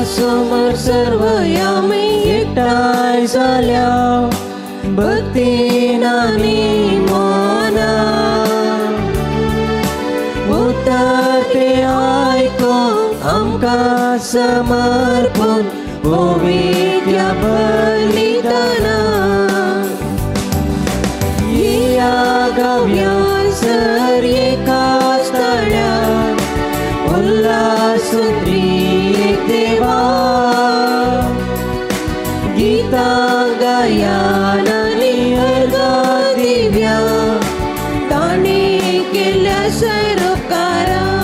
समोर सर्व आमी एकठांय जाल्या भक्तीन आनी मनान उतर ते आयकूंक आमकां समर्पून पवित्र बलिदानान या गाव्या सर एकाच तळ्यार उल्हास त्रिएक देवा गीतां गायन आनी अर्घां दिव्या तांणी केल्ल्या सरोपकारां.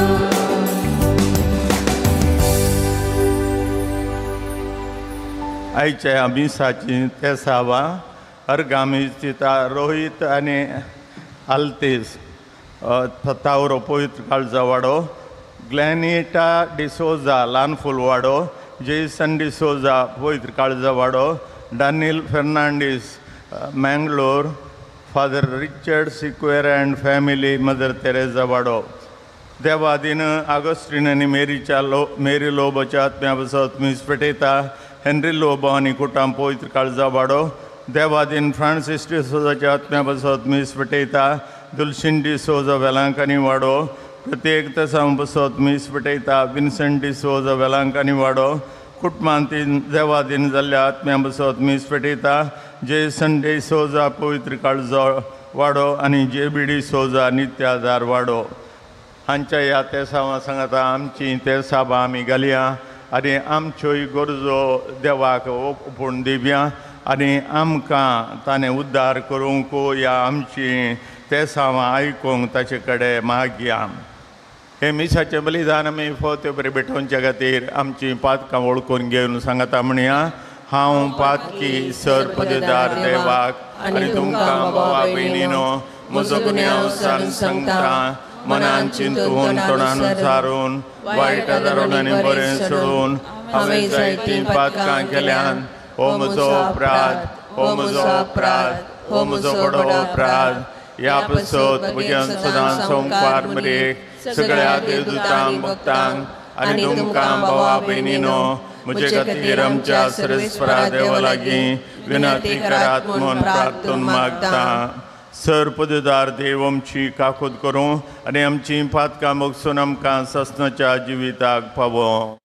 आयच्या मिसाची तेसावा अर्गामी चिता रोहित आनी आल्तीस तावरो पवित्र काळजावाडो, ग्लॅनिटा डिसोजा ल्हान फुलवाडो, जेसन डिसोजा पवित्र काळजावाडो, Daniel Fernandes Mangalore, father Richard Sequeira and family mother Teresa वाडो. देवादीन आगस्टीन आनी मेरीच्या लो मेरी लोबोच्या आत्म्या बसत मीस पेटयता. हेनरी लोबो आनी कुटाम पवित्र काळजावाडो, देवादीन फ्रांसीस डिसोजाच्या आत्म्या बसत मीस पेटयता. दुलशीन डिसोजा वेलांकनी वाडो, प्रत्येक तसां बसत मीस पेटयता. विन्संट डिसोजा वेलांकनी वाडो, कुटुंबांतीन देवादीन जाल्ल्या आत्म्या बसत मीस पेटयता. जेसन डिसोजा पवित्र काळजा वाडो आनी जे बी डिसोजा नित्याधार वाडो. हांच्या ह्या तेसांवा सांगाता आमची तेसाबां आमी घालया आनी आमच्योय गरजो देवाक ओपून दिवया आनी आमकां ताणें उद्धार करूंक या आमची तेसांवां आयकूंक ताचे कडेन मागया. हें मिसाचें बलिदान आमी फोते बरी भेटोवच्या खातीर आमचीं पातकां वळखून घेवन सांगता म्हणया. हांव पातकी सर पदेदार देवाक आनी तुमकां भावा भयणीनो म्हजो गुन्यांव सांगता मनान चिंतून तोंडान उचारून वायट धरून आनी बरें सोडून हांवें जायतीं पातकां केल्यान. हो म्हजो अपराध, हो म्हजो अपराध, हो म्हजो व्हडो अपराध. ह्या पासत म्हज्या सदां संवसार मरेक सगळ्या देवदूतांक भक्तांक आनी तुमकां भावा भयणीनो म्हजे खातीर आमच्या सर्वेस्परा देवा लागीं विनंती करात म्हूण प्रार्थून मागता. सर पददार देव आमची काकूत करूं आनी आमची पातकां मोगसून आमकां ससनाच्या जिविताक पावो.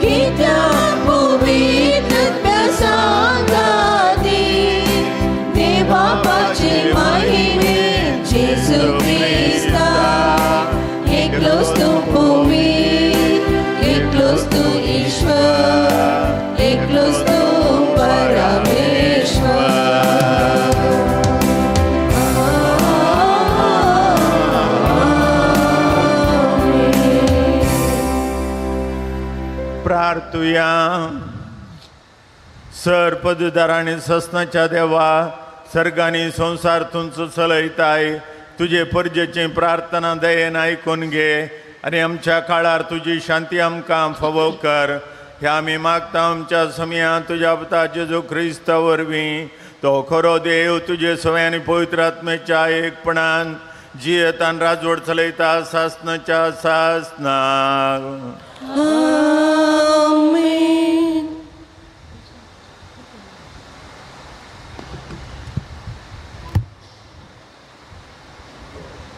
कित्याक पवित्र सांगा प्रार्थुया. सर पदुदार आनी ससनाच्या देवा, सर्गांनी संवसार तुमचो चलयताय, तुजे परजेची प्रार्थना दयेन आयकून घे आनी आमच्या काळार तुजी शांती आमकां फावो कर. ह्या आमी मागता आमच्या समया तुज्या पुता जेजू क्रिस्ता वरवीं, तो खरो देव तुजे सवय आनी पवित्र आत्म्याच्या एकपणान जियेतान राजवट चलयता सासनाच्या सासनाक. आमेन.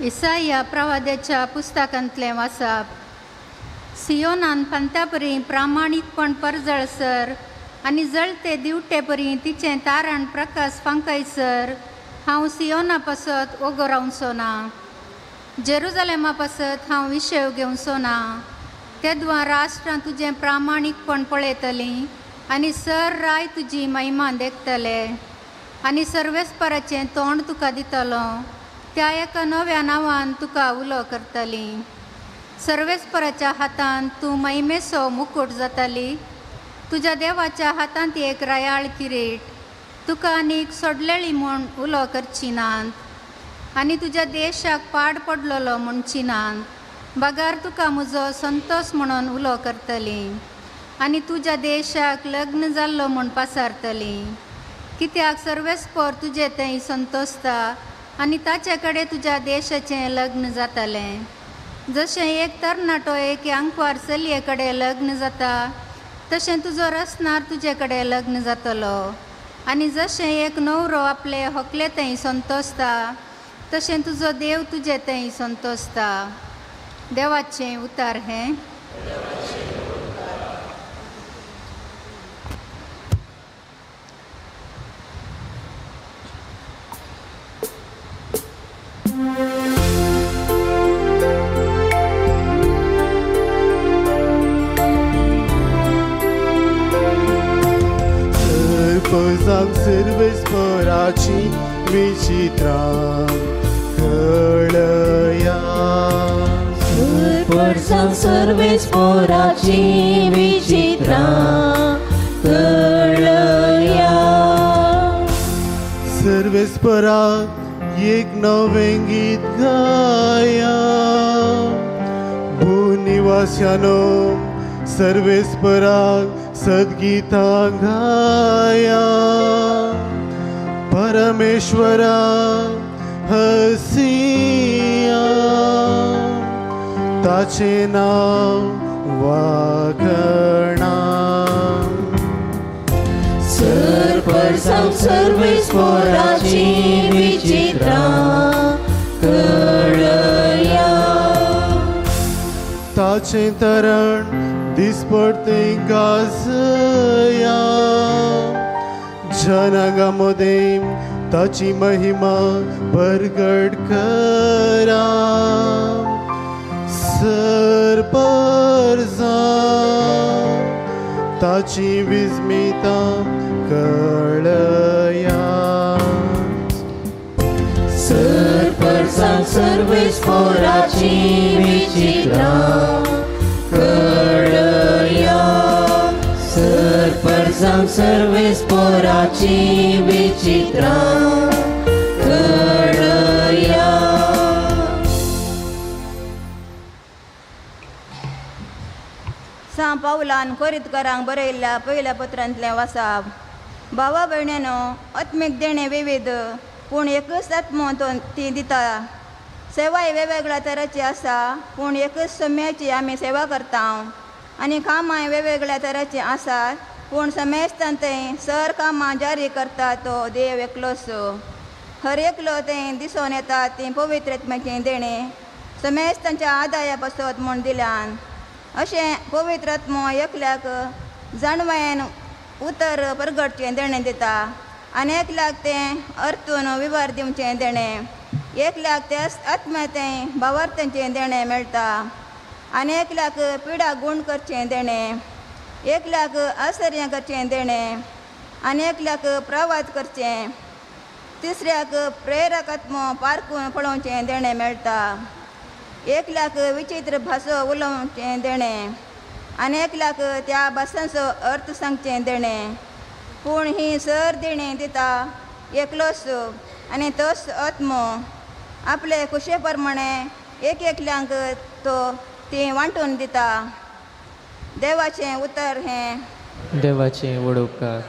इसाया प्रवाद्याच्या पुस्तकांतलें वाचप. सियोनान पंथापरी प्रामाणीकपण परजळसर आनी जळते दिवटेपरी तिचें तारण प्रकाश फांकयसर हांव सियोना पासत ओगो रावचो ना, जेरुजलेमा पासत हांव विशेव घेवचो ना. तेदवां राष्ट्रां तुजें प्रामाणीकपण पळयतलीं आनी सर राय तुजी महिमा देखतले आनी सर्वेस्पराचें तोंड तुका दितलो, त्या एका नव्या नांवान तुका उलो करतली. सर्वेस्पराच्या हातान तूं महिमेचो मुकूट जाताली, तुज्या देवाच्या हातांत एक रायाळ किरीट. तुका आनीक सोडलेली म्हूण उलो करची नात आनी तुज्या देशाक पाड पडलेलो म्हणची नात, बगार तुका म्हजो संतोश म्हणून उलो करतली आनी तुज्या देशाक लग्न जाल्लो म्हूण पासारतली. कित्याक सर्वेस्पर तुजे थंय संतोशता आनी ताचे कडेन तुज्या देशाचें लग्न जातलें. जशें एक तरणाटो एक आंकवार चलये कडेन लग्न जाता, तशें तुजो रसनार तुजे कडेन लग्न जातलो. आनी जशें एक न्हवरो आपले होकले थंय संतोशता, तशें तुजो देव तुजे थंय संतोशता. देवाचें उतार हें. सर्वेस्पराची विचित्रां कळया, परसांक सर्वेस्पराची विचित्रां कळया. सर्वेस्पराक एक नवें गीत गाया, भूनिवास्यानो सर्वेस्पराक सद्गीतां गाया. परमेश्वरा हसिया, ताचें नांव वाखणा. सरपरसांक सर्वेस्पराची विचित्रां कळया, ताचें तरण दिसपडतें गाजया, जनांगा मदें ताची महिमा परगट करा. सरपरसां ताची विस्मिता कळया, सरपरसांक सर्वेस्पराची विचित्रां कळया, सरपरसांक सर्वेस्पराची विचित्रां कळया. सां पावलान कोरीतकारांक बरयल्ल्या पयल्या पत्रांतलें वासाप. भावा भयण्यानो, आत्मीक देणें विविध पूण एकच आत्मो तो ती दिता. सेवाय वेगवेगळ्या तराची आसा पूण एकच सम्याची आमी सेवा करता. आनी कामांय वेगवेगळ्या तराची आसात पूण समेस्तान थंय सर कामां जारी करता तो देव एकलोच. हर एकलो थंय दिसून येता ती पवित्र आत्म्याचें देणें समेस्तांच्या आदाया पासत म्हूण दिल्यान. अशें पवित्र आत्मो एकल्याक जाणवायेन उतर परगटचें देणें दिता आनी एकल्याक तें अर्थून विवर दिवचें देणें, एकल्याक ते आत्म्या तें भावार्थांचें देणें मेळटा आनी एकल्याक पिडा गूण करचें देणें, एकल्याक आश्चर्य करचें देणें आनी एकल्याक प्रवाद करचें, तिसऱ्याक प्रेरक आत्मो पारखून पळोवचें देणें मेळटा, एकल्याक विचित्र भासो उलोवचें देणें आनी एकल्याक त्या भासांचो अर्थ सांगचें देणें. पूण ही सर देणें दिता एकलोच आनी तोच आत्मो. आपले खुशे प्रमाणे एक एकल्यांक तो ती वांटून दिता. देवाचें उतर हें. देवाचें व्हड उपकार.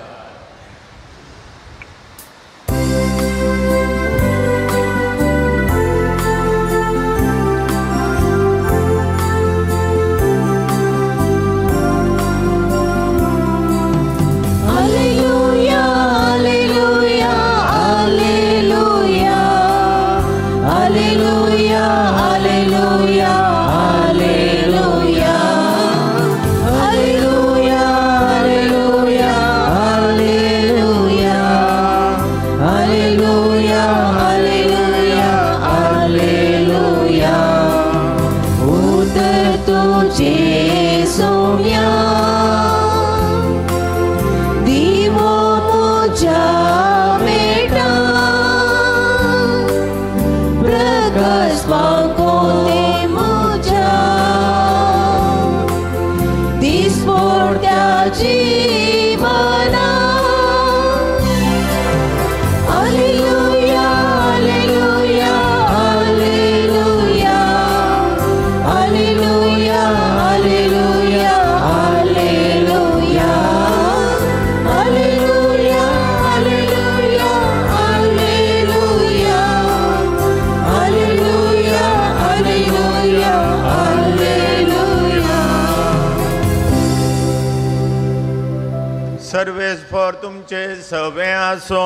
सर्वेस्पर तुमचे सवे आसो,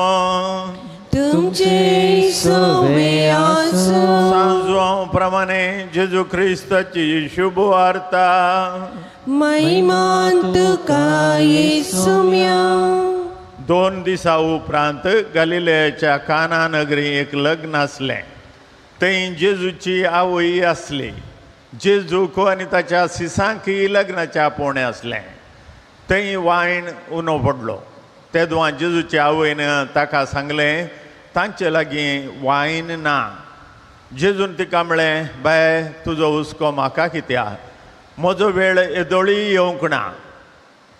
तुमचे सवे आसो. सांजो प्रमाणे जेजू ख्रिस्ताची शुभ वार्ता. महिमान तुका येसुम्या. 2 दिसा उपरांत गलिलेच्या काना नगरी एक लग्न आसलें. थंय जेजूची आवय आसली. जेजूक आनी ताच्या सिसांकय लग्नाच्या आपोवणें आसलें. थंय वायन उनो पडलो. तेदवां जेजूचे आवयन ताका सांगलें, तांचे लागीं वायन ना. जेजून तिका म्हळें, बाय तुजो हुस्को म्हाका कित्याक, म्हजो वेळ येदोळी येवंक ना.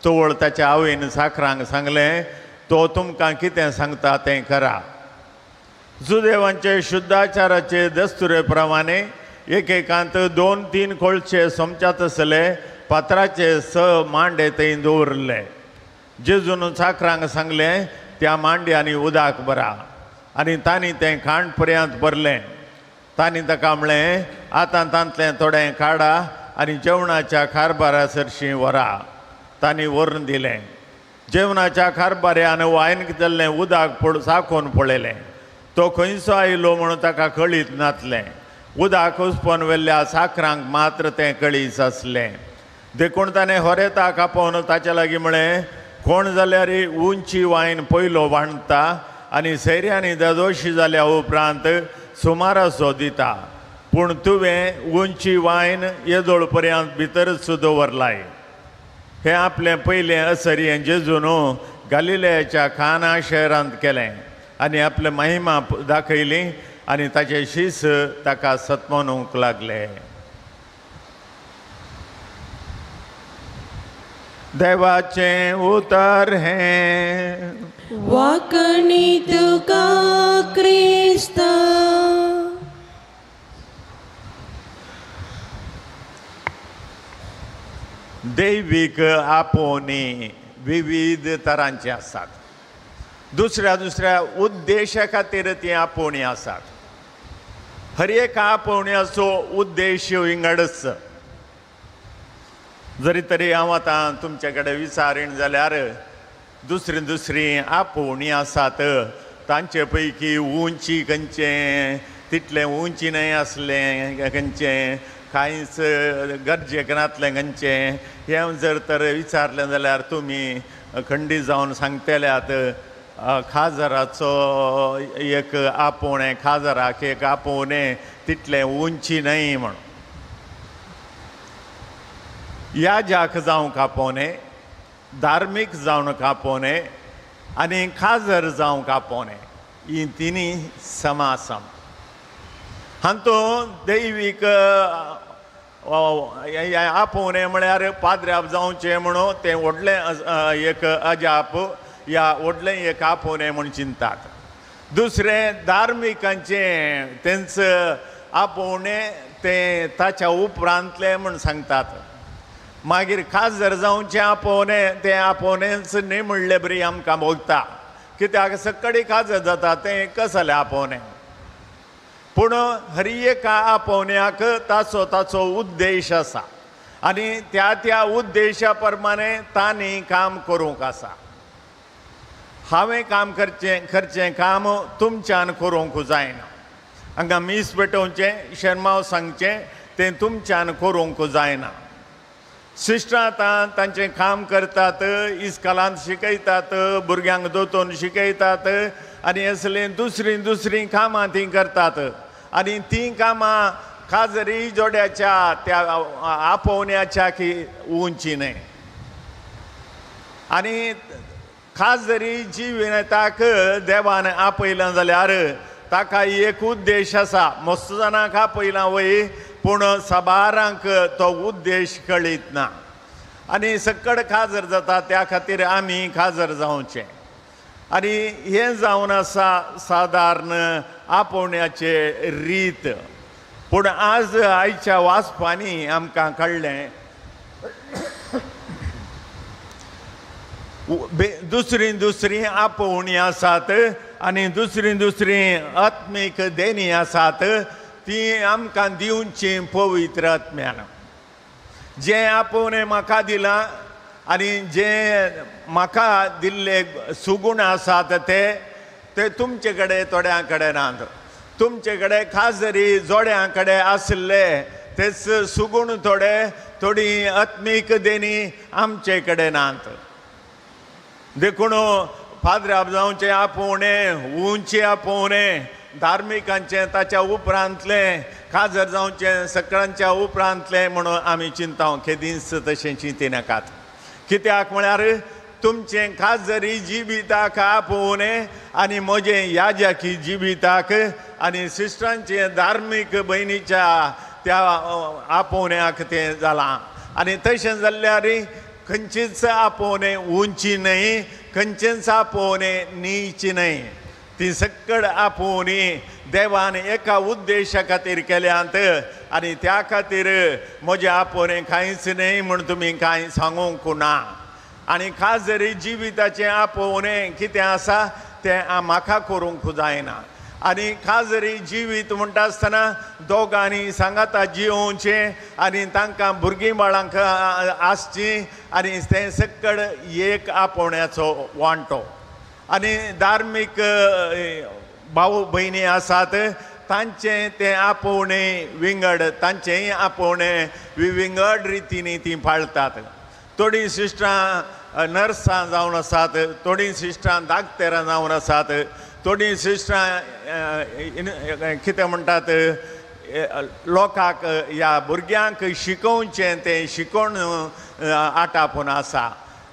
तवळ ताच्या आवयन साखरांक सांगलें, तो तुमकां कितें सांगता तें करा. जुदेवांचे शुद्धाचाराचे दस्तुरे प्रमाणे एकेकांत 2-3 कोळशे सोमच्यात आसले पात्राचे 6 मांडे थंय दवरले. जेजून चाकरांक सांगलें, त्या मांड्यांनी उदक भरा. आनी तांणी तें खाण पर्यंत भरलें. तांणी ताका म्हणलें, आतां तांतलें थोडें काडा आनी जेवणाच्या कारभारा सरशीं व्हरा. तांणी व्हरून दिलें. जेवणाच्या कारभाऱ्यान वायन जाल्लें उदक चाखून पळयलें. तो खंयचो आयलो म्हणून ताका कळीत नासलें. उदक उसपोन व्हेल्ल्या चाकरांक मात्र तें कळीत आसलें. देखून ताणें होरेताक आपोवन ताच्या लागीं म्हळें, कोण जाल्यार उंची वायन पयलो बांदता आनी सैऱ्यांनी ददोशी जाल्या उपरांत सुमारासो दिता, पूण तुवें उंची वायन येदोळ पर्यंत भितरच दवरलाय. हें आपलें पयलें असर्यें जेजून गालिलेयाच्या काना शहरांत केलें आनी आपले महिमा दाखयली आनी ताचे शीस ताका सतमानूंक लागले. देवाचें उतर हें. वाकणी तुका क्रिस्ता. दैवीक आपोवणी विविध तरांची आसात. दुसऱ्या दुसऱ्या उद्देशा खातीर ती आपोवणी आसात. हर एका आपोवण्याचो उद्देश विंगडच. जरी तरी हांव आतां तुमचे कडेन विचारीन जाल्यार दुसरी दुसरी आपोवणी आसात तांचे पैकी उंची खंयचें तितलें उंची न्हय आसलें खंयचें कांयच गरजेक नातलें खंयचें हें जर तर विचारलें जाल्यार तुमी खंडीत जावन सांगतल्यात खाजराचो एक आपोवणें खाजराक एक आपोवणें तितलें उंची न्हय म्हणून. याजाक जावंक आपोवणें, धार्मीक जावंक आपोवणें आनी खाजर जावंक आपोवणें ही तिनी समासम. हातूंत दैवीक आपोवणें म्हळ्यार पाद्र्याब जावचें म्हणून तें व्हडलें एक अजाप या व्हडलें एक आपोवणें म्हूण चिंतात. दुसरें धार्मिकांचें तेंच आपोवणें तें ताच्या उपरांतलें म्हूण सांगतात. मागीर खाजर जावचें आपोवणें तें आपोवणेंच न्ही म्हणलें बरी आमकां भोगता, कित्याक सकडी खाजर जाता तें कसलें आपोवणें. पूण हर एका आपोवण्याक ताचो ताचो उद्देश आसा आनी त्या त्या उद्देशा प्रमाणे तांणी काम करूंक आसा. हांवें काम करचें करचें काम तुमच्यान करूंक जायना. हांगा मीस पेटोवचें, शेरमांव सांगचें तें तुमच्यान करूंक जायना. सिस्टरां आतां तांचें काम करतात, इस्कॉलांत शिकयतात, भुरग्यांक दोतोन शिकयतात आनी असलीं दुसरीं दुसरीं कामां तीं करतात आनी तीं कामां खाजरी जोड्याच्या त्या आपोवण्याच्या की उंची न्हय. आनी खाजरी जिविताक देवान आपयलां जाल्यार ताका एक उद्देश आसा. मस्त जाणांक आपयलां वय, पूण साबारांक तो उद्देश कळीत ना आनी सकड खाजर जाता. त्या खातीर आमी खाजर जावचें. आनी हें जावन आसा सादारण आपोवण्याचे रीत. पूण आज आयच्या वाचपांनी आमकां कळ्ळें दुसरीं दुसरीं आपोवणीं आसात आनी दुसरीं दुसरीं आत्मीक देणी आसात, ती आमकां दिवची पवित्र आत्म्यान. जें आपोवणें म्हाका दिलां आनी जें म्हाका दिल्ले सुगूण आसात ते ते तुमचे कडेन थोड्यां कडेन नात. तुमचे कडेन खाजरी जोड्यां कडेन आशिल्ले तेच सुगूण थोडे थोडी आत्मीक देणी आमचे कडेन नात. देखून पाद्र्याब जावचें आपोवणें, उंचे आपोवणें धार्मिकांचें ताच्या उपरांतलें, खाजर जावचें सगळ्यांच्या उपरांतलें म्हणून आमी चिंता केदींच तशें चिंतिनाकात. कित्याक म्हळ्यार तुमचें खाजरी जिविताक आपोवणें आनी म्हजें याजकी जिविताक आनी सिस्टरांचें धार्मीक भयणीच्या त्या आपोवण्याक तें जालां. आनी तशें जाल्यार खंयचीच आपोवणें उंची न्हय, खंयचेंच आपोवणें नीच न्हय. ती सकड आपोवणी देवान एका उद्देशा खातीर केल्यांत आनी त्या खातीर म्हजें आपोवणें कांयच न्हय म्हूण तुमी कांय सांगूंक ना. आनी खाजरी जिविताचें आपोवणें कितें आसा तें म्हाका करूंक जायना. आनी खाजरी जिवीत म्हणटा आसतना दोगांनी सांगाता जियोवचें आनी तांकां भुरगीं बाळांक आसचीं आनी तें सकड एक आपोवण्याचो वांटो. आनी धार्मीक भाव भयणी आसात तांचें तें आपोवणें विंगड, तांचेंय आपोवणें विंगड रितींनी तीं पाळटात. थोडीं सिस्टरां नर्सां जावन आसात, थोडीं सिस्टरां दाक्तेरां जावन आसात, थोडीं सिस्टरां कितें म्हणटात लोकांक ह्या भुरग्यांक शिकोवचें तें शिकोवन आटापून आसा.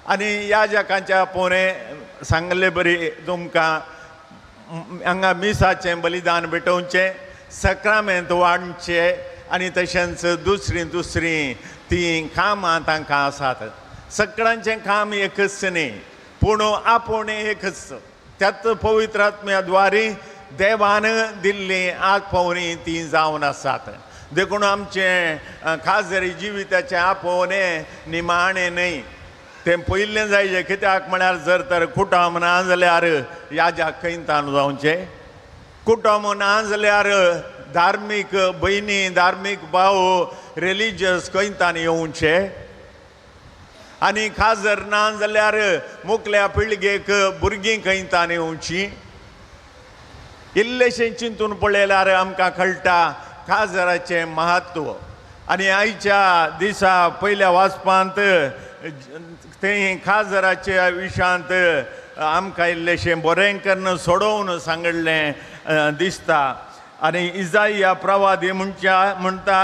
आनी ह्या जकांच्या आपोवणें सांगले बरी तुमकां हांगा मिसाचें बलिदान भेटोवचें, सक्रामेंत वाडचें आनी तशेंच दुसरीं दुसरीं तीं कामां तांकां आसात. सगळ्यांचें काम एकच न्ही, पूण आपोवणें एकच. त्याच पवित्र आत्म्या द्वारी देवान दिल्ली आपोवणी ती जावन आसात. देखून आमचें खाजरी जिविताचें आपोवणें निमाणें न्हय, तें पयलें जायचें. कित्याक म्हळ्यार जर तर कुटुंब ना जाल्यार याजाक खंयतान जावचें, कुटुंब ना जाल्यार धार्मीक भयणी धार्मीक भाव रिलिजियस खंयतान येवचे, आनी खाजर ना जाल्यार मुखल्या पिळगेक भुरगीं खंयतान येवची. इल्लेशें चिंतून पळयल्यार आमकां कळटा खाजराचें म्हत्व. आनी आयच्या दिसा पयल्या वाचपांत तें खाजराच्या विशयांत आमकां इल्लेशें बरें करून सोडोवन सांगिल्लें दिसता. आनी इजाइया प्रवादी म्हणटा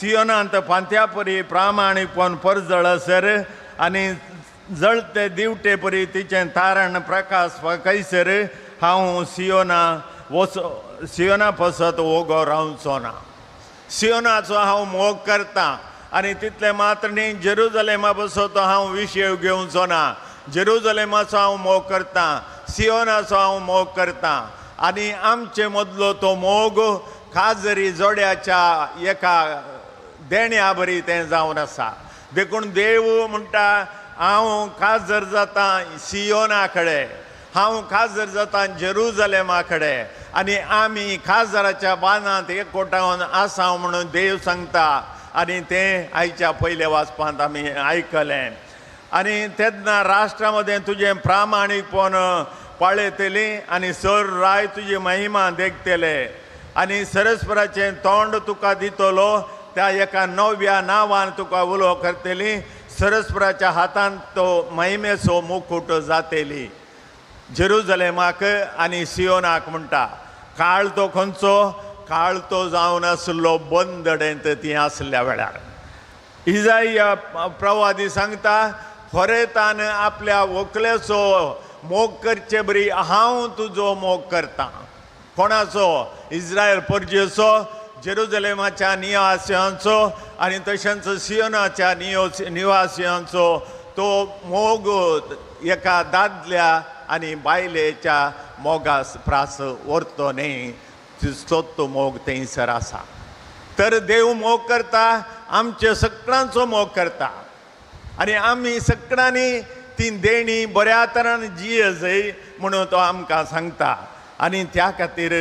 सियोनांत फांत्या परी प्रामाणीकपण परजळसर आनी जळते दिवटे परी तिचें तारण प्रकाश फकयसर हांव सियोना वच सियोना पसत वोगो रावचो ना. सियोनाचो हांव मोग करता आनी तितलें मात्र न्ही, जेरुजलेमा बसो हांव विशय घेवचो ना. जेरुजलेमाचो हांव मोग करता, सियोनाचो हांव मोग करता. आनी आमचे मदलो तो मोग खाजरी जोड्याच्या एका देण्या बरी तें जावन आसा. देखून देव म्हणटा हांव खाजर जाता सियोना कडेन, हांव खाजर जाता जेरुजलेमा कडेन आनी आमी खाजराच्या बांदांत एकवटावन आसा म्हणून देव सांगता. आनी तें आयच्या पयल्या वाचपांत आमी आयकलें. आनी तेन्ना राष्ट्रा मदें तुजें प्रामाणीकपण पळयतली आनी सर राय तुजी महिमा देखतले आनी सरस्पराचें तोंड तुका दितलो, त्या एका नव्या नांवान तुका उलो करतली, सरस्पराच्या हातान तो महिमेचो मुकुट जातली. जेरुजलेमाक आनी सियोनाक म्हणटा. काळ तो खंयचो? काळ तो जावन आसलो बंदडेंत ती आसल्या वेळार. इजाया प्रवादी सांगता खरेतान आपल्या व्हंकलेचो मोग करचे बरी हांव तुजो मोग करता. कोणाचो? इस्रायल परजेचो, जेरुजलेमाच्या निवासियांचो आनी तशेंच सियोनाच्या निवासियांचो तो मोग एका दादल्या आनी बायलेच्या मोगास प्रास व्हरतो न्ही, तितलो तो मोग थंयसर आसा. तर देव मोग करता, आमचे सगळ्यांचो मोग करता आनी आमी सगळ्यांनी ती देणी बऱ्या तरान जिये जाय म्हणून तो आमकां सांगता. आनी त्या खातीर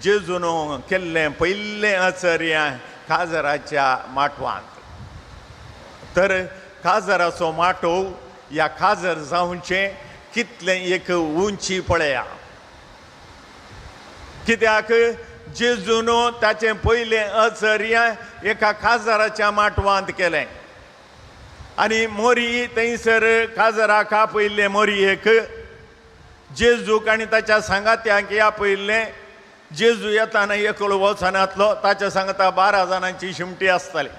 जेजून केल्लें पयलें आचर्य काजराच्या माटवांत. तर काजराचो माटोव ह्या काजर जावचें कितलें एक उंची पळया, कित्याक जेजून ताचें पयलें आचर्य एका काजराच्या माटवांत केलें. आनी मोरी थंयसर काजराक आपयल्लें, मोरयेक जेजूक आनी ताच्या सांगात्यांक आपयल्लें. जेजू येताना एकलो वचनातलो, ताच्या सांगता 12 जाणांची शिमटी आसताली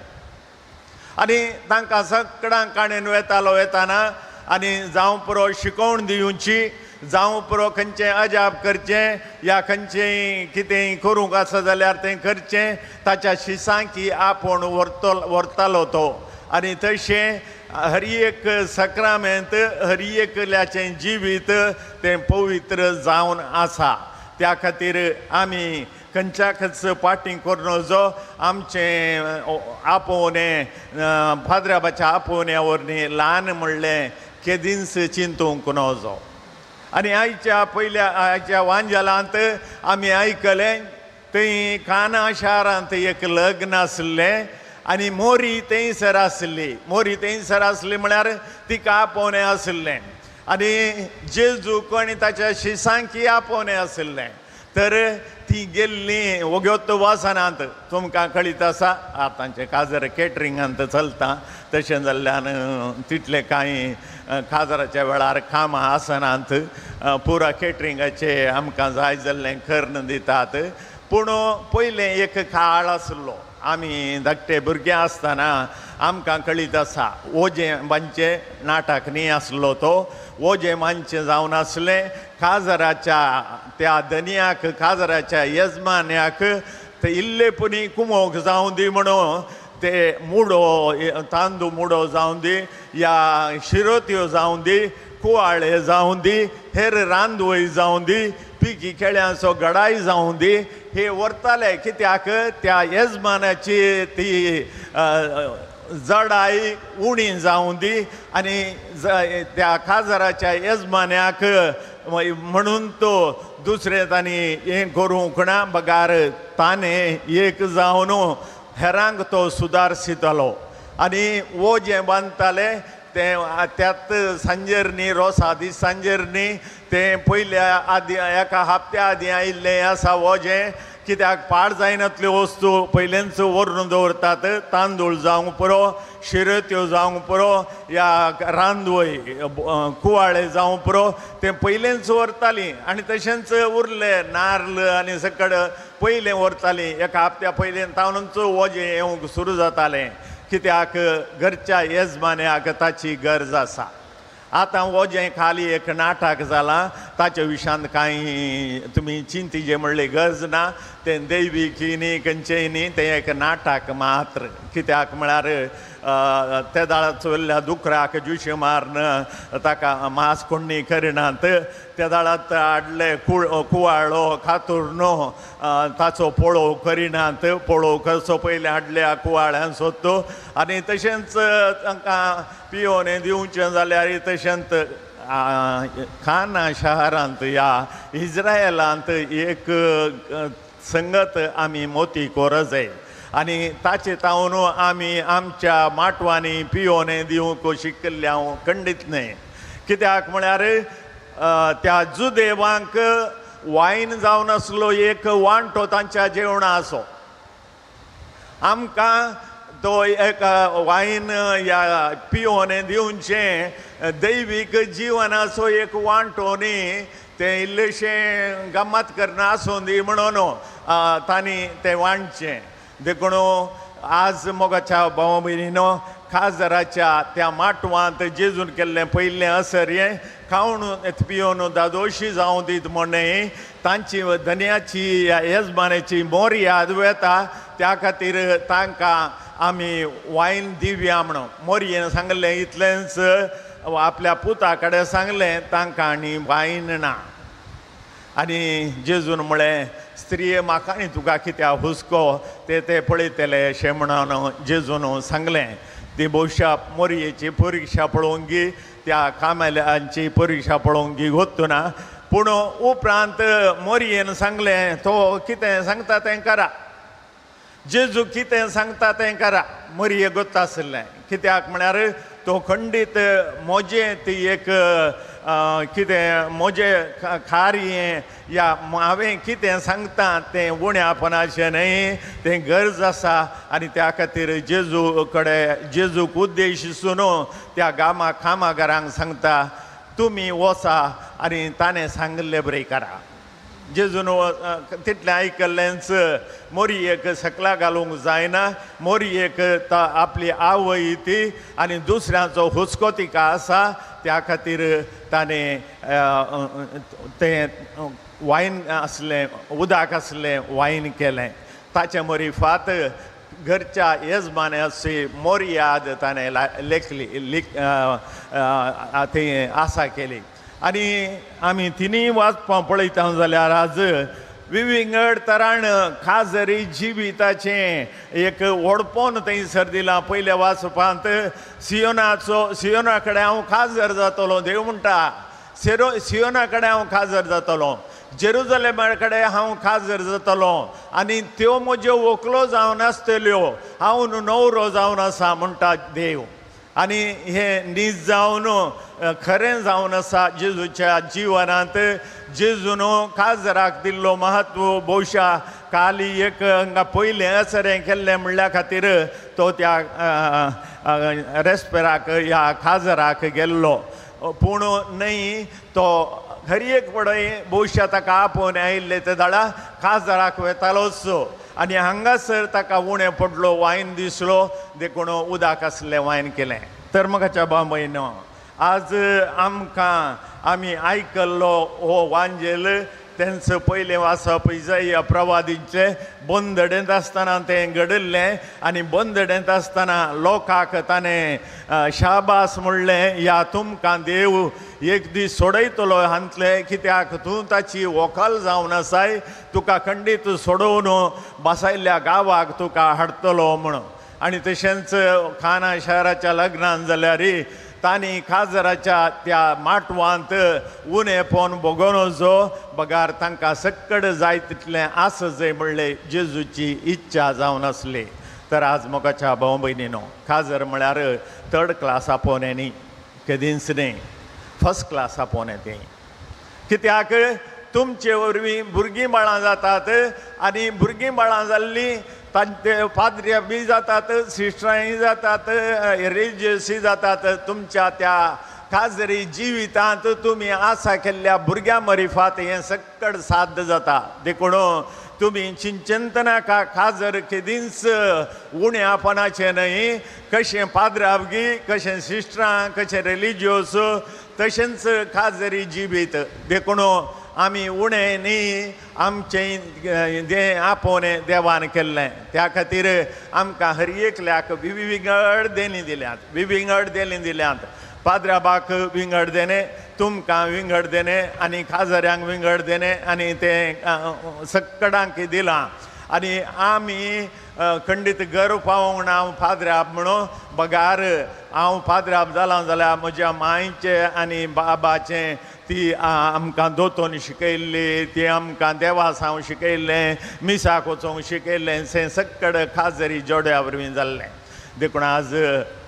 आनी तांकां सगळ्यांक काणेन वेतालो वेताना आनी जावं पुरो शिकोवण दिवची, जावं पुरो खंयचें अजाप करचें या खंयचें कितें करूंक आसा जाल्यार तें करचें, ताच्या शिसांकी आपोवन व्हरतालो तो. आनी तशें हर एक सक्रामेंत हर एकल्याचें जिवीत तें पवित्र जावन आसा. त्या खातीर आमी खंयच्या खंयच पाटींग करून जो आमचें आपोवणें फादराबाच्या आपोवण्या वरवीं ल्हान म्हणलें केदींच चिंतूंक नजो. आनी आयच्या पयल्या आयच्या वांजेलांत आमी आयकलें थंय काना शारांत एक लग्न आसलें आनी मोरी थंयसर आसली. मोरी थंयसर आसली म्हळ्यार तिका आपोवणें आसलें आनी जेजूक आनी ताच्या शिसांकी आपोवणें आसलें. तर ती गेल्ली वोग्योत वासनांत. तुमकां कळीत आसा आतांचें काजर केटरिंगांत चलता, तशें जाल्ल्यान तितलें कांय काजराच्या वेळार कामां आसनात, पुरा केटरिंगाचे आमकां जाय जाल्लें करून दितात. पूण पयलें एक काळ आसलो आमी धाकटे भुरगे आसतना आमकां कळीत आसा ओजें बांदचें नाटक न्ही आसलो तो, ओजें मानचें जावन आसलें. काजराच्या त्या धनयाक, काजराच्या येजमान्याक ते इल्ले पुणी कुमोक जावं दी म्हणून ते मुडो, तांदू मुडो जावं दी या शिरोत्यो जावं दी, कुवाळे जावं दी, हेर रांदवय जावं दी, पिकी केळ्यांचो गडाय जावं दी, हे व्हरताले. कित्याक त्या येजमानाची ती जडाय उणी जावं दी आनी त्या काजराच्या येजमान्याक म्हणून तो दुसरें तांणी हें करूंक ना, बगार ताणें एक जावन हेरांक तो सुदारशितालो. आनी ओजें बांदताले तें त्यात सांजेर न्ही, रोसा दीस सांजेर न्ही, तें पयल्या आदी एका हप्त्या आदीं आयिल्लें आसा ओजें. कित्याक पाड जायनातल्यो वस्तू पयलेंच व्हरून दवरतात, तांदूळ जावंक पुरो, शिरत्यो जावंक पुरो या रांदवय कुवाळे जावंक पुरो, तें पयलेंच व्हरतालीं. आनी तशेंच उरलें नार्ल आनी सकड पयलें व्हरतालीं, एका हप्त्या पयलें तावनूच ओजें येवंक सुरू जातालें. कित्याक घरच्या येजमान्याक ताची गरज आसा. आतां हो जें खाली एक नाटक जालां ताच्या विशयांत कांय तुमी चिंतीचें म्हणलें गरज ना. तें दैवीकी न्ही खंयचेंय न्ही, तें एक नाटक मात्र. कित्याक म्हळ्यार ते दाळा चोयल्ल्या दुकराक जुशी मारून ताका मांस कोण्णी करिनात. त्या दाळांत हाडले कुवाळो कातुर्नो ताचो पळोव करिनात. पळोव करचो पयलीं हाडल्या कुवाळ्यान सोदतो आनी तशेंच तांकां पियोने दिवचें जाल्यार तशेंच खाना शहरांत ह्या इज्रायलांत एक संगत आमी मोती कोरज आनी ताचे तावन आमी आमच्या माटवांनी पियोने दिवंक शिकिल्ले हांव खंडीत न्हय. कित्याक म्हळ्यार त्या जुदेवांक वायन जावन आसलो एक वांटो तांच्या जेवणाचो. आमकां तो एक वायन ह्या पियोने दिवचें दैवीक जिवनाचो एक वांटो न्ही, तें इल्लेशें गम्मत करना आसूं दी म्हणून तांणी तें वांटचें. देखून आज मोगाच्या भाव भयणीनो खाजराच्या त्या माटवांत जेजून केल्लें पयलें असर हें खावन पिवन दादोशी जावं दीत म्हण तांची धनयाची येजमानाची मोरयाद वेता. त्या खातीर तांकां आमी वायन दिवया म्हणून मोरयेन सांगलें इतलेंच आपल्या पुता कडेन सांगलें तांकां आनी वायन ना. आनी जेजून म्हळें स्त्रिये म्हाका आनी तुका कित्याक हुस्को ते ते पळयतले अशें म्हणून जेजून सांगलें. ती भोवशा मोरयेची परिक्षा पळोवंक गी त्या कामेल्यांची परिक्षा पळोवंक गी गोत्तुना. पूण उपरांत मोरयेन सांगलें तो कितें सांगता तें करा, जेजू कितें सांगता तें करा. मोरये गोत्ता आशिल्लें कित्याक म्हळ्यार तो खंडीत म्हजें ती एक कितें म्हजें कार्य या हांवें कितें सांगता तें उण्यापणाचें न्हय, तें गरज आसा. आनी त्या खातीर जेजू कडेन जेजूक उद्देश सुनो त्या गामा कामागारांक सांगता तुमी वचा आनी ताणें सांगिल्लें बरें करा. जेजून तितलें आयकल्लेंच मोरयेक सकला घालूंक जायना. मोरयेक आपली आवय ती आनी दुसऱ्यांचो हुस्को तिका आसा. त्या खातीर ताणें तें वायन आसलें उदक आसलें वायन केलें. ताचे मोरी फात घरच्या येजमान्याची मोरयाद ताणें लेखली ती आसा केली. आनी आमी तिनूय वाचपां पळयता जाल्यार आज विविंगड तरान खाजरी जिविताचें एक व्हडपण थंयसर दिलां. पयल्या वाचपांत सियोनाचो सियोना कडेन हांव खाजर जातलो, देव म्हणटा सियोना कडेन हांव खाजर जातलो, जेरुजलेमा कडेन हांव खाजर जातलो आनी त्यो म्हज्यो व्हंकलो जावन आसतल्यो, हांव न्हवरो जावन आसा म्हणटा देव. आनी हें नीज जावन खरें जावन आसा जेजूच्या जिवनांत. जेजून काजराक दिल्लो महत्व भोवशा काली एक हांगा पयलें असरें केल्लें म्हणल्या खातीर तो त्या रेस्पेराक ह्या काजराक गेल्लो. पूण न्हय तो हर एक पडय भोवशा ताका आपोवन आयिल्ले ते दाडा काजराक वेतालोच आनी हांगासर ताका उणें पडलो वायन दिसलो देखून उदक आसलें वायन केलें. तर म्हाका भाव भयणो आज आमकां आमी आयकल्लो हो वांजेल तेंचो पयलें वाचप इजाया प्रवादीचें बंदडेंत आसतना तें घडिल्लें आनी बंदडेंत आसतना लोकांक ताणें शाबास म्हणलें ह्या तुमकां देव एक दीस सोडयतलो हांतलें कित्याक तूं ताची व्हंकल जावन आसाय, तुका खंडीत सोडोवन बसायल्ल्या गांवाक तुका हाडटलो म्हणून. आनी तशेंच खाना शहराच्या लग्नान जाल्यार तांणी काजराच्या त्या माटवांत उणेपण भोगोवचो बगार तांकां सक्कड जाय तितलें आसा जाय म्हणलें जेजूची इच्छा जावन आसली. तर आज मोगाच्या भाव भयणीनो काजर म्हळ्यार थर्ड क्लास आपोवणें न्ही, केदींच न्ही, फर्स्ट क्लास आपोवणें तें. कित्याक तुमचे वरवीं भुरगीं बाळां जातात आनी भुरगीं बाळां जाल्लीं तांचे पाद्री बी जातात, सिस्टरांय जातात, रिलिजियसूय जातात. तुमच्या त्या खाजरी जिवितांत तुमी आसा केल्ल्या भुरग्यां मरिफात हें सक्कड साध्य जाता. देखून तुमी चिंतनाका खाजर केदींच उण्यापणाचें न्हय, कशें पाद्रावगी, कशें सिस्टरां, कशें रिलिजियोस, तशेंच खाजरी जिवीत. देखून आमी उणें न्ही, आमचें जें आपोवणें देवान केल्लें त्या खातीर आमकां हर एकल्याक विंगड देणी दिल्यात, विंगड देणी दिल्यात. पाद्राबाक विंगड देणें, तुमकां विंगड देणें आनी खाजऱ्यांक विंगड देणें आनी तें सक्कडांक दिलां. आनी आमी खंडीत गर्व पावोंक ना हांव पाद्राब म्हणून, बगार हांव पाद्राब जालां जाल्यार म्हज्या मांयचें आनी बाबाचें ती आमकां दोतोन शिकयल्ली, ती आमकां देवासांव शिकयल्लें, मिसाक वचोंक शिकयल्लें, सें सक्कड खाजरी जोड्या वरवीं जाल्लें. देखून आज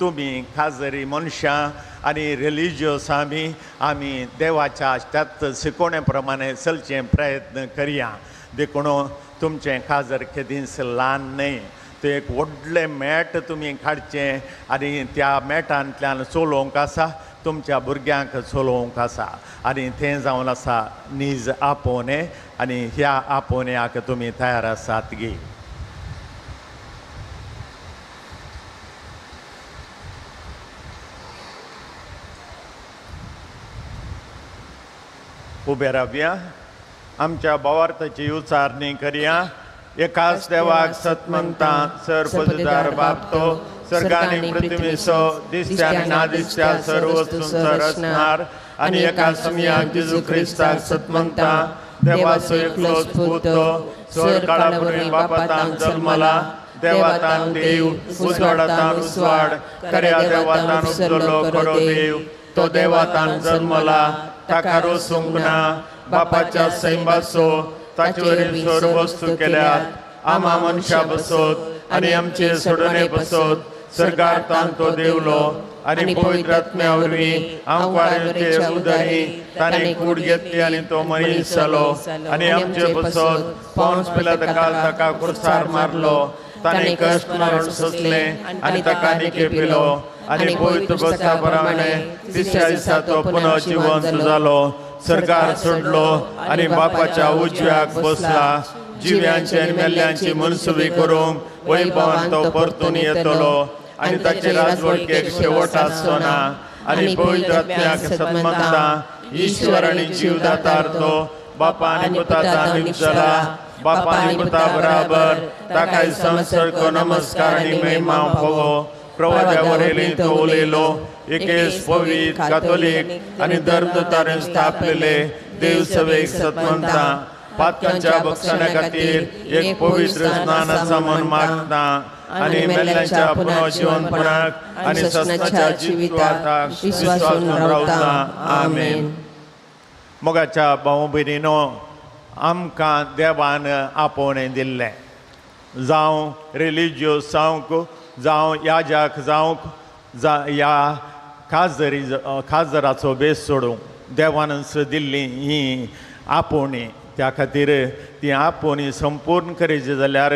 तुमी खाजरी मनशां आनी रिलिजियस आमी आमी देवाच्या त्याच शिकोवणे प्रमाणे चलचें प्रयत्न करया. देखून तुमचें खाजर केदींच ल्हान न्हय, तें एक व्हडलें मॅट तुमी काडचें आनी त्या मॅटांतल्यान चलोवंक आसा, तुमच्या भुरग्यांक चलोवंक आसा. आनी तें जावन आसा नीज आपोवणें आनी ह्या आपोवण्याक तुमी तयार आसात गी. उबे रावया, आमच्या भावार्थाची उचारणी करया. एकाच देवाक सतमंता सर्वपददार बापतो, सर्गानी पृथ्वीसो दिसत्या आनी ना दिसत्या सर्व वस्तूंचो रचणार, आनी एका समयाक जेजू क्रिस्ताक सतमंता देवाचो एकलोच पूत, सर काळा बापातान जल्मला, देवातान देव, उजवाडातान उजवाड, खऱ्या देवातान उपजलो खरो देव, तो देवातान जल्मला, ताका रोसूंक ना, बापाच्या सैंबाचो ताचे वरवीं सर्व वस्तू केल्यात, आमा मनशा बसत आनी आमचे सोडणे बसत सरकार तान तो देवलो आनी पवित्र आत्म्या वरवीं आमकां उदरी ताणें कूड घेतली आनी तो मनीस जालो आनी आमचे बसत पावस पिलात ताका कुर्सार मारलो, ताणें कश्ट मारून सोंसलें आनी ताका निकेपिलो आनी पवित्र बसता प्रमाणे तिसऱ्या दिसा तो पुनः जिवंत जालो, सरकार सोडलो आनी बापाच्या उजव्याक बसला, जिव्यांचे आनी मेल्ल्यांची मनसुबी करूंक वैभवान तो परतून येतलो आनी ताचे राजवटकेक शेवट आसचो ना. आनी पवित्र आत्म्याक सन्मानता ईश्वर आनी जीवदातार तो बापा आनी पुताचा निपजला, बापा आनी पुता बराबर ताकाय संसर्ग नमस्कार आनी महिमा फावो. प्रवाद्या वरवीं तो उलयलो, एकेच पवित्र कातोलीक आनी धर्मदूतांनी स्थापलेले देव सभेक सतमंता, पातकांच्या बक्षणा खातीर एक पवित्र स्नानाचा मन मागता आनी मेल्ल्यांच्या पुनर्जीवनपणाक आनी ससनाच्या जिविताक विश्वासून रावता. आमेन. मोगाच्या भाव भयणीनो, आमकां देवान आपोवणें दिल्लें, जावं रिलिजियस जावंक, जावं याजक जावंक, ह्या खाजरी खाजराचो भेस सोडूंक देवानच दिल्ली ही आपोवणी. त्या खातीर ती आपोवणी संपूर्ण करची जाल्यार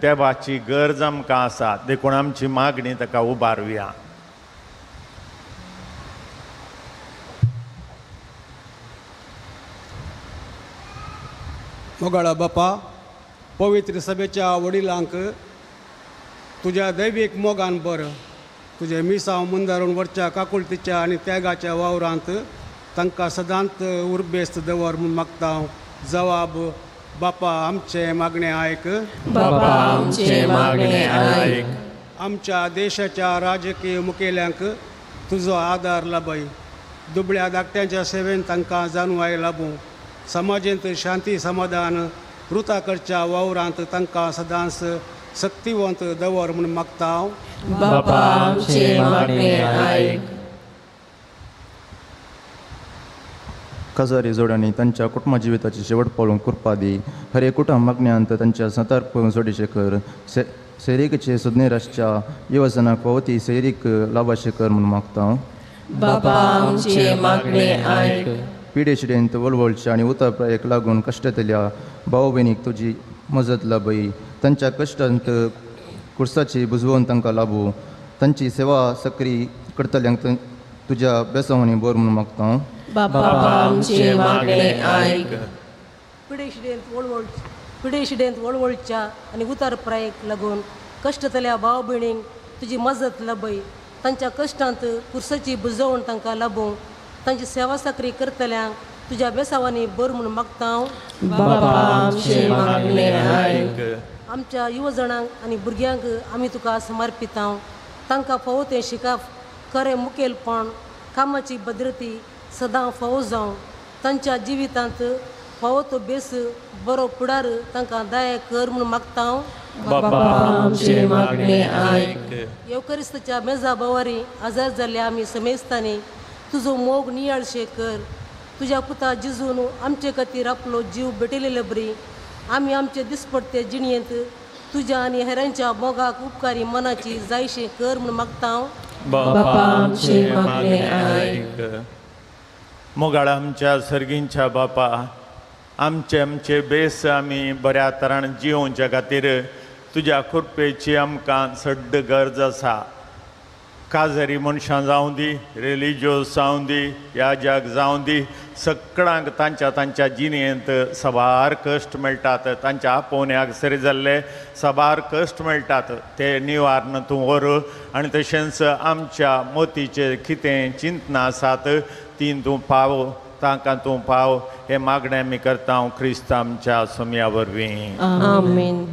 देवाची गरज आमकां आसा, देखून आमची मागणी ताका उबारुया. मोगाळा बापा, पवित्र सभेच्या वडिलांक तुज्या दैवीक मोगान बर, तुजें मिसांव मुंदारून वरच्या काकुळतीच्या आनी त्यागाच्या वावरांत तांकां सदांच उर्बेस्त दवर म्हूण मागता हांव. जवाब बापा आमचें मागणें आयक, बापा आमचें मागणें आयक. आमच्या देशाच्या राजकीय मुखेल्यांक तुजो आदार लाभय, दुबळ्या धाकट्यांच्या सेवेन तांकां जाणवाय लाबूं, समाजेंत शांती समाधान रुता करच्या वावरांत तांकां सदांच शक्तिवंत दवर म्हूण मागता हांव. बापा आमचें मागणें आयक. काजारी जोड्यांनी तांच्या कुटुंब जिविताची शेवट पावलूंक कृपा दी. हर एक कुटुंब मागण्यांत तांच्या संतर्प जोडीचे कर, सैरिकेचे सुज्ञेर आसच्या येवजणाक फावो ती सैरीक लाभाशे कर म्हूण मागता. बापा आमचें मागणें आयक. पिडेशिडेंत वळवळच्या आनी उताप्रायेक लागून कश्टांतल्या भाव भयणीक तुजी मजत लाभय, तांच्या कश्टांत कुर्साची बुजवण तांकां लाबू, तांची सेवा सक्री करतल्यांक तुज्या बेसांवांनी बर म्हूण मागता. बापा आमचें मागणें आयक. पिडेशिडेंत पिडेशिडेंत वळवळच्या आनी उतार प्रायेक लागून कश्टतल्या भाव भयणींक तुजी मजत लाभय. तांच्या कश्टांत कुर्साची बुजवण तांकां लाबूं. तांची सेवा साकरी करतल्यांक तुज्या बेसावांनी बर म्हूण मागता हांव. बाबा आमचें मागणें आयक. आमच्या युवजणांक आनी भुरग्यांक आमी तुका समर्पिता. तांकां फावो तें शिकप, खरें मुखेलपण, कामाची भद्रती सदां फावो जावं. तांच्या जिवितांत फावो तो बेस बरो फुडार तांकां दया कर म्हूण मागता हांव. बाबा आमचें मागणें आयक. येवकरिस्ताच्या मेजा भोवारी आजाद जाल्ल्या आमी समेस्तांनी तुजो मोग नियाळशे कर. तुज्या पुता जिजून आमचे खातीर आपलो जीव भेटयलेले बरी आमी आमचे दिसपडते जिणयेंत तुज्या आनी हेरांच्या मोगाक उपकारी मनाची जायशें कर म्हूण मागता हांव. बाबा आमचें मागणें आयक. मोगाळ आमच्या सर्गींच्या बापा, आमचे आमचे बेस आमी बऱ्या तरान जियोवच्या खातीर तुज्या कृपेची आमकां सड्ड गरज आसा. काजरी मनशां जावं दी, रिलिजियोस जावं दी, याजक जावं दी, सगळ्यांक तांच्या तांच्या जिणेंत साबार कश्ट मेळटात. तांच्या आपोवण्याक सरी जाल्ले साबार कश्ट मेळटात, ते निवारण तूं व्हर. आनी तशेंच आमच्या मतीचेर कितें चिंतना आसात ती तूं पाव, तांकां तूं पाव. हें मागणें आमी करता क्रिस्त आमच्या सोम्या वरवीं. आमेन.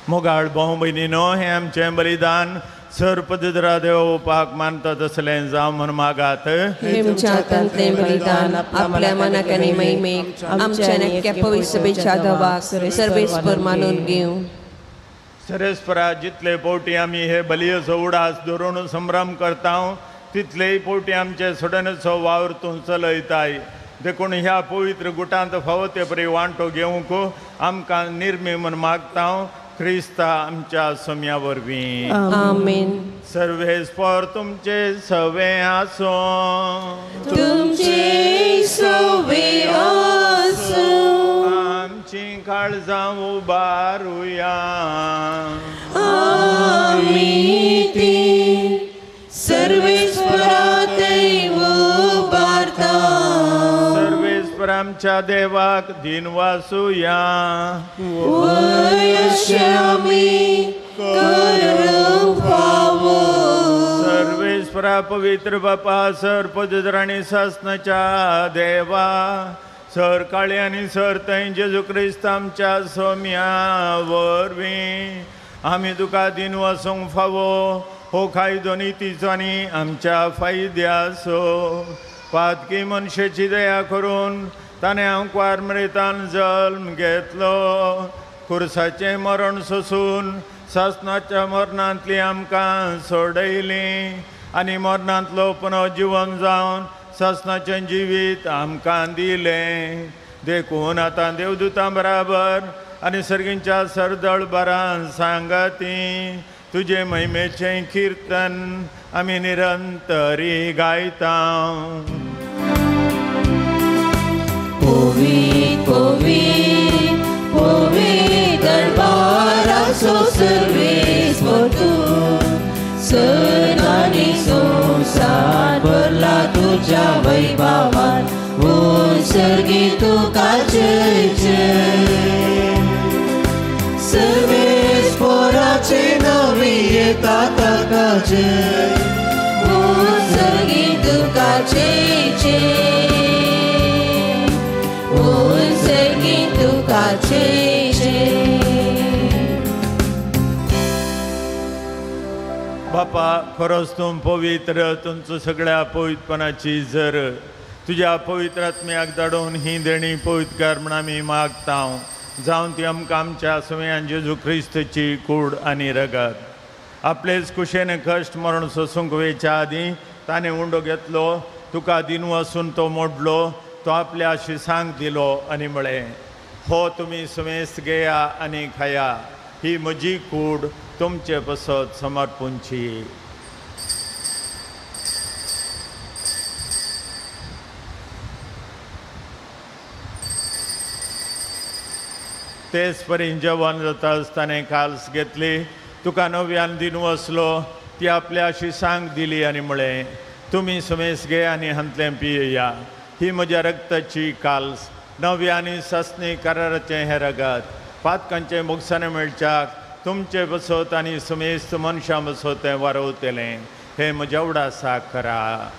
मोगाळ भाव भयणीनो, हें आमचें बलिदान सर पवित्र देव पाक मानता तसलें जावं म्हूण मागात. तुमच्या हातांतलें बलिदान आपल्या मनाक आनी महिमेक आमच्या नक्क्या पवित्र सभेच्या दवाक सर्वेस्पर मानून घेवं. सरेस्परा जितले फावटी आमी हे बलियेचो उडास धरून संभ्रम करता तितलेय फावटी आमचे सोडणेचो वावर तूं चलयताय. देखून ह्या पवित्र गुटांत फावो ते परी वांटो घेवंक आमकां निर्मी म्हूण मागता क्रिस्ता आमच्या सोम्या वरवीं. आमेन. सर्वेस्पर तुमचे सवे आसूं. तुमचे सवे आसूं. आमची काळजां उबारुया. आमी ती सर्वेस्परा थंय उबारता. सर्वेस्पर आमच्या देवाक दिनवासुया. वय अशें आमी करूंक फावो. सर्वेस्परा पवित्र बापा सर पवित्र आनी सासणाच्या देवा सर काळे आनी सर थंय जेजू क्रिस्त आमच्या सोम्या वरवीं आमी तुका दिनवासूंक फावो हो कायदो नितीचो आनी आमच्या फायद्याचो. पातकी मनशेची दया करून ताणें आंकवार मरेतान जल्म घेतलो. खुर्साचें मरण सोसून सासणाच्या मरणांतली आमकां सोडयली आनी मरणांतलो पुनर्जिवन जावन सासणाचें जिवीत आमकां दिलें. देखून आतां देवदूतां बराबर आनी सर्गींच्या सरदळ बरान सांगाती तुजे महिमेचें किर्तन आमी निरंतरी गायता. पवित्र पवित्र पवित्र दरबाराचो सर्वेस्पर तूं सर्ग आनी संवसार भरला तुज्या वैभवान. सर्गी तुका जय जय. सर्वेस्पराचे नांवी येता ताका जय. सर्गी तुका जय जय. सर्गी तुका जय जय. बापा खरोच तूं पवित्र तुमचो सगळ्या पवित्रपणाची जर तुज्या पवित्र आत्म्याक धाडून ही देणी पवित्र म्हण आमी मागता जावन ती आमकां आमच्या सवयान जेजू क्रिस्तची कूड आनी रगत. आपलेच कुशेन कश्ट मरण सोसूंक वेच्या आदीं ताणें उंडो घेतलो तुका दिनवासून तो मोडलो तो आपल्या शिसांक दिलो आनी म्हळें हो तुमी समेस्त घेया आनी खाया ही म्हजी कूड तुमचे पसत समर्पूंची. तेच परी जेवण जाता आसतना काल्स घेतली तुका नव्यान दिनवसलो ती आपल्या शिसांक दिली आनी म्हळें तुमी समेस घे आनी हांतलें पियेया ही म्हज्या रक्ताची काल्स नव्या आनी सासणी कराराचें हें रगत पातकांचें मोगसाणें मेळच्याक तुमचे बसत आनी समेस्त मनशां बसत तें वारवतलें हें म्हज्या उडासाक करा.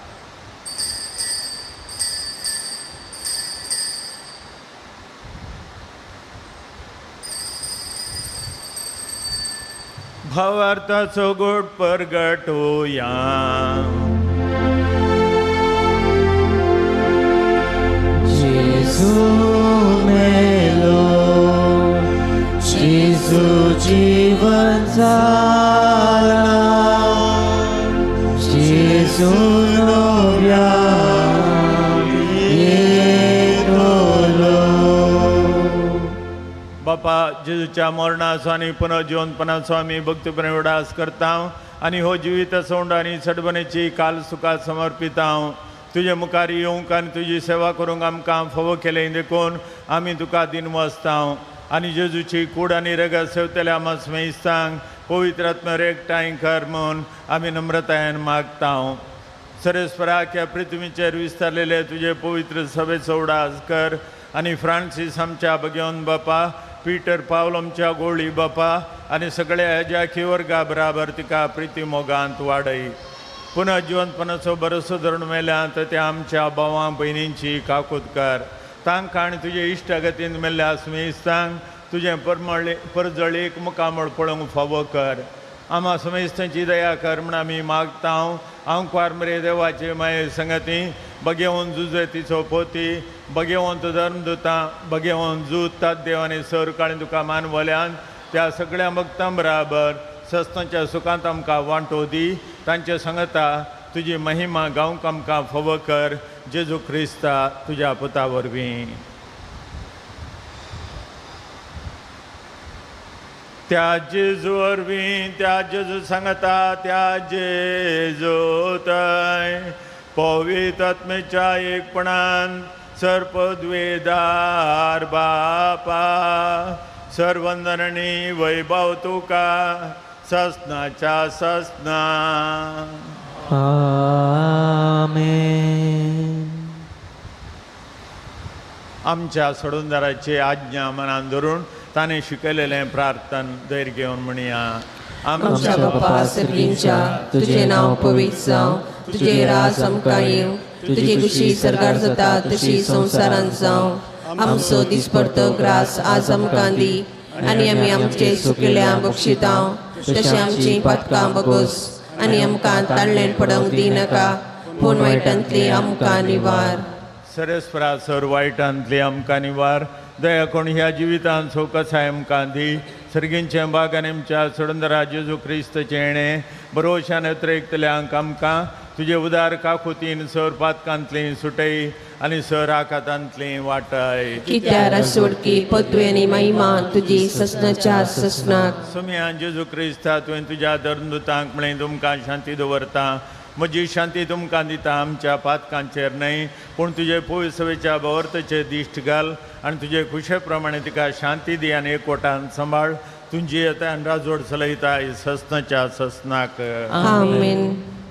भावार्थाचो गोड परगटोया. जेजू मेलो जेजू जीवन जाला जेजू नव्या येतलो. बापा जेजूच्या मरणाचो आनी पुनर्जिवनपणाचो आमी भक्तीपणे उडास करता आनी हो जिविताचो उंडो आनी सडबणेची काल सुखा समर्पिता. तुजे मुखार येवंक आनी तुजी सेवा करूंक आमकां फावो केलें देखून आमी तुका दिनवासता आनी जेजूची कूड आनी रगत सेवतल्या आमा स्मेस्तांक पवित्र आत्म्यार एकठांय कर म्हूण आमी नम्रतायेन मागता. सरेस्पराक ह्या पृथ्वीचेर विस्तारलेले तुजे पवित्र सभेचो उडास कर आनी फ्रांसीस आमच्या भगेवन बापा पीटर पावल आमच्या गोळी बापा आनी सगळ्या ह्या वर्गा बराबर तिका प्रिती मोगांत वाडय. पुनः जिवनपणाचो भरोसो धरून मेल्या तर त्या आमच्या भावां भयणींची काकूत कर तांकां आनी तुजे इश्टागतीन मेल्ल्या समेस्तांक तुजें परमळी परजळीक मुखामळ पळोवंक फावो कर. आमा समेस्तांची दया कर म्हण आमी मागता. आंकवार मरे देवाचे माये संगती बगेवन जुजेतीचो पोती बगेवंत धर्मदुतां बगेवन जूत देव आनी सर काळी तुका मानवल्यान त्या सगळ्या भक्तां बराबर सस्तांच्या सुखांत आमकां वांटो दी. तांचे सांगता तुजी महिमा गावंक आमकां फावो कर जेजू क्रिस्ता तुज्या पुता वरवीं. त्या जेजू वरवीं, त्या जेजू सांगता, त्या जेजू थंय पवित्र आत्म्याच्या एकपणान सर्पद्वेदार बापा सर्वंदनणी वैभव तुका ससनाच्या ससना. आमेन. आमच्या सोडूनदाराची आज्ञा मनान धरून ताणें शिकयलेलें प्रार्थन धैर्य घेवन म्हणया. आमच्या बापा सर्गींच्या, तुजें नांव पवित्र जावं, तुजें राज आमकां येवं, तुजी खुशी सरकार जाता तशी संवसारांत जावं. आमचो दिसपडतो ग्रास आज आमकां दी आनी आमी आमचे सुकिल्या बक्षितां तशें आमचीं पातकां बगोस आनी आमकां ताळ्ळें पडोवंक दिनाका, पूण वायटांतली आमकां निवार. सरेस्वरा सर वायटांतली आमकां निवार. दया कोण ह्या जिवितांत सोकसाय आमकां दी. सर्गींचे बाग आनी आमच्या सोडंदरा जेजू क्रिस्तचें येणें बरोवशान उतरेकतल्यांक आमकां तुजे उदार काकुतीन सर पातकांतली सुटय आनी सर आकातांतली वाटय. कित्यार सोडकी पदवी आनी महिमा तुजी ससनाच्या ससनाक. सुमयान जेजू क्रिस्ता तुवें तुज्या धर्मदूतांक म्हळें तुमकां शांती दवरता, म्हजी शांती तुमकां दिता, आमच्या पातकांचेर न्हय पूण तुजे पयसवेच्या भोंवतचेर दिश्ट घाल आनी तुजे खुशे प्रमाणे तिका शांती दी आनी एकवटान सांबाळ. तुजी येता आनी राजवट चलयता ससनाच्या ससनाक. आमेन.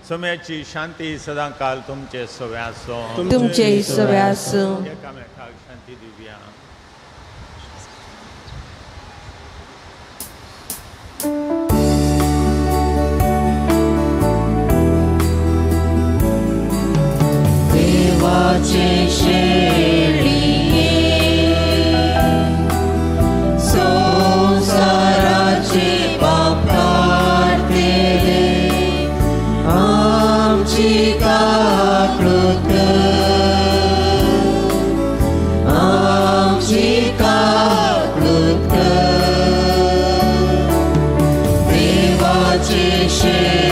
सम्याची शांती सदां काल तुमचे सव्या आसूं. तुमचे सव्या आसूं. एकामेकाक शांती दिवया. देवाचे शेळये संवसाराचे पाप काडटले, आमची काकळूत कर, आमची काकळूत कर. देवाचे शेळये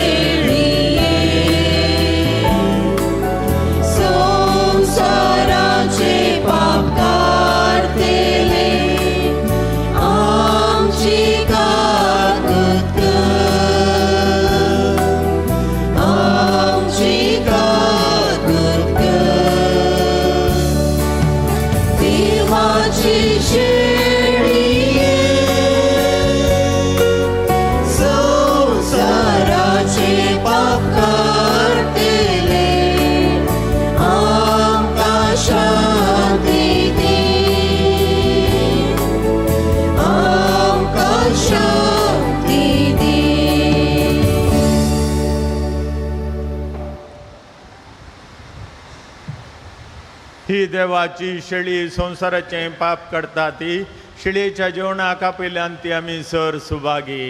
संवसाराचे पाप काडटले, आमची काकळूत कर, आमची काकळूत कर. देवाची शेळये संवसाराचे पाप काडटले, आमकां शांती दी, आमकां शांती दी. ही देवाची शेळी संवसाराचें पाप काडटा ती शेळयेच्या जेवणाक आपयल्यान ती आमी सर सुभागी.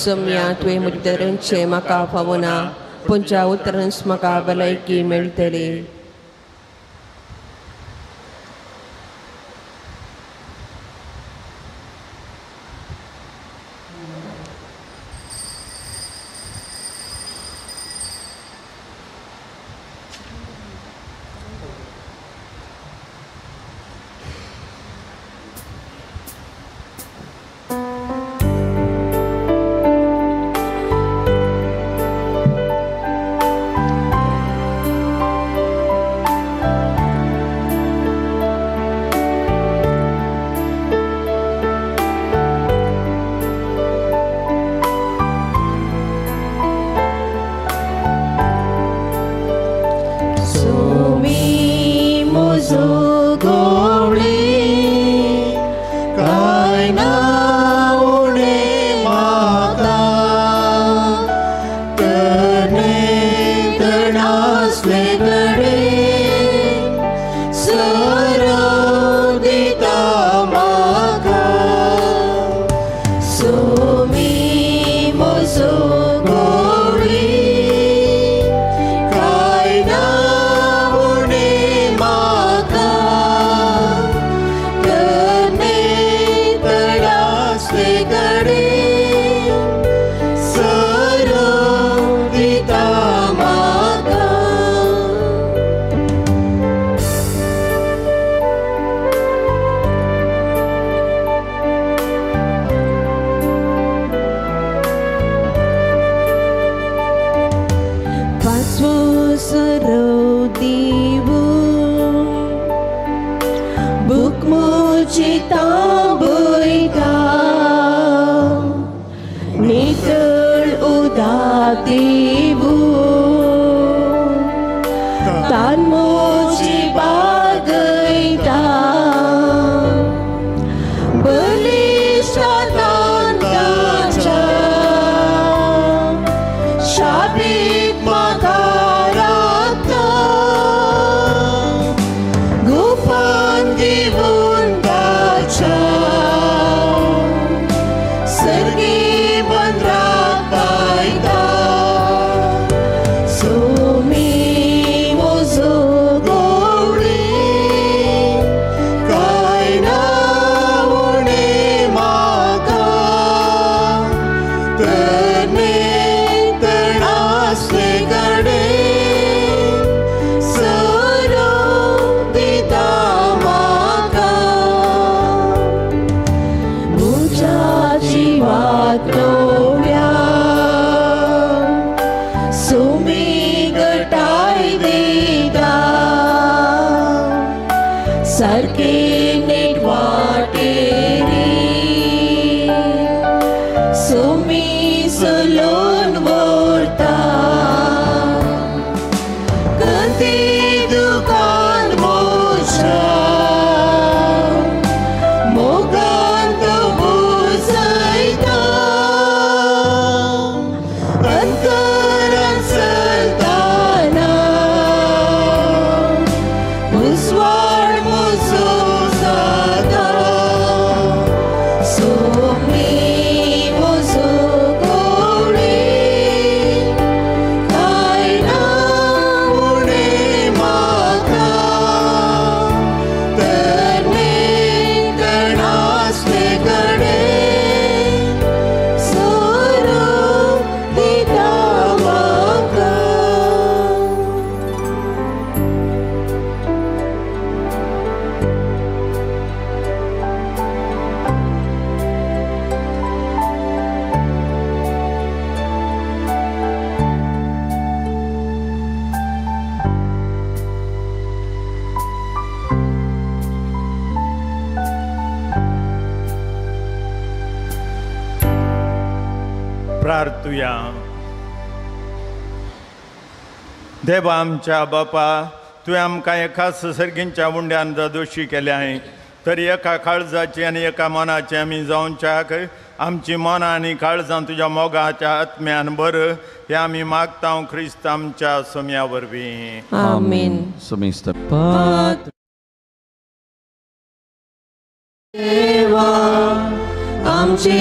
सोम्या तुवें म्हजें म्हाका फावना, पूण ज्या उतरांच म्हाका भलायकी मेळटली. चितांबयता नितळ उदक दिवून तान म्हजी बागयता बलिश्ट तांच्या शापीत म्हाका राखता गुपान दिवून ताच्या सर्गी बंदराक पायता सुमी म्हजो गवळी कांय ना उणें म्हाका तरणे तणासले कडेन सरो दिता म्हाका म्हज्या जिवाक नव्या सुमी गटाय दिता सारकें नीट वाटेरी सुमी चलोवन व्हरता कती दुकान म्हज्या मोगान तो बुजयता अंतरान चलतना उजवाड म्हजो जाता सुमी म्हजो गवळी कांय ना उणें म्हाका तरणे तणासले कडेन सरो दिता म्हाका. प्रार्थुया. देवा आमच्या बापा, तुवें आमकां एकाच सर्गींच्या उंड्यान दोशी केल्या तरी एका काळजाची आनी एका मनाची आमी जावच्याक आमची मनां आनी काळजां तुज्या मोगाच्या आत्म्यान बर हें आमी मागता क्रिस्त आमच्या सोम्या वरवीं. आमेन. समेस्त देवा आमचे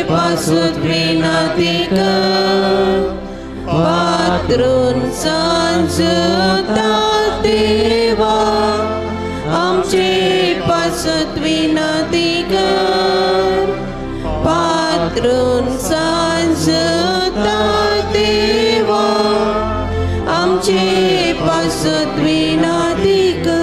पासून विनंती कर पात्रून सांजता देवा आमचे पासून विनंती कर पात्रून सांजता देवा आमचे पासून विनंती कर.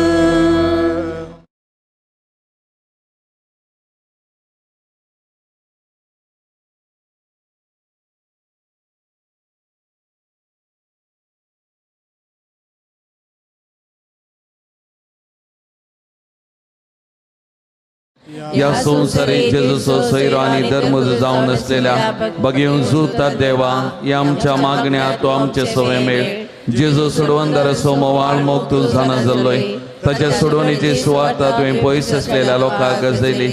या संसारे जेजूचो सैरो आनी धर्म जावन आसलेल्या बगेवन जुळतात देवा, या आमच्या मागण्या तो आमचे सवे मेळ. जेजू सोडवंदार मोवाळ मोग तूं जाणा जाल्लोय, ताच्या सोडवणीची सुवार्ता तुवें पयस आसलेल्या लोकांक गजयली.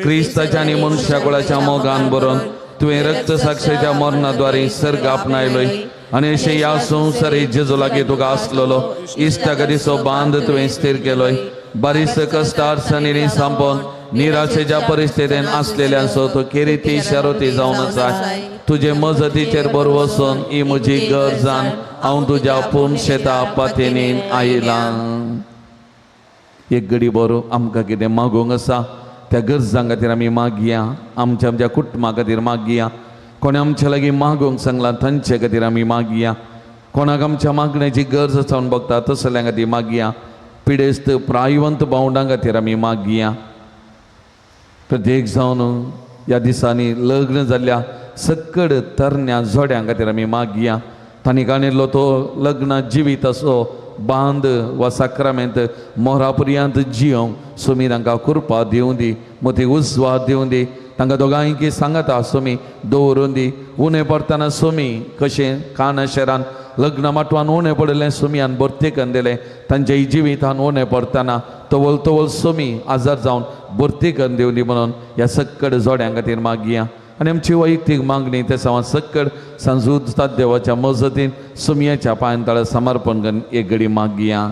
क्रिस्ताच्या आनी मनशा कुळाच्या मोगान बरोवन तुवें रक्त साक्षेच्या मरणाद्वारे सर्ग आपणायलोय आनी अशें ह्या संवसारी जेजू लागीं तुका आसलेलो इश्टागतीचो बांद तुवें स्थीर केलोय. बारीस कश्ट अडचणींनी सांपोवन निराशेच्या परिस्थितीन आसलेल्यांचो तो केरिती शारोती जावन आसा. तुजे मजतीचेर बरो वचून ही म्हजी गरज जावन हांव तुज्या पूर्ण शेता पातीनी आयलां. एक घडी बरो आमकां कितें मागूंक आसा त्या गरजां खातीर आमी मागया, आमच्या आमच्या कुटुंबा खातीर मागया, कोणें आमच्या लागीं मागूंक सांगलां तांचे खातीर आमी मागया, कोणाक आमच्या मागण्याची गरज आसा म्हूण बगता तसल्या खातीर मागया, पिडेस्त प्रायवंत भावंडां खातीर आमी मागया. प्रत्येक जावन ह्या दिसांनी लग्न जाल्ल्या सकड तरण्या जोड्यां खातीर आमी मागया. तांणी काणिल्लो तो लग्न जिवीत असो बांद वा साक्रामेंत मोरा पर्यंत जियोंक सुमी तांकां कृपा दिवं दी, मोती उजवा दिवं दी. तांकां दोगांयकी सांगता सुमी दवरून दी. उणें पडटना सुमी कशें काना शहरान लग्न माटवान उणें पडिल्लें सुमयान भरती करून दिलें, तांच्या जिवितान उणें पडटना तवल तवल सुमी आजार जावन भरती करून दिवं दी म्हणून ह्या सक्कड जोड्यां खातीर मागया. आनी आमची वैयक्तीक मागणी ते सवां सक्कड सांजूद देवाच्या मजतीन सुमयाच्या पांयां तळा समर्पण करून एक घडी मागया.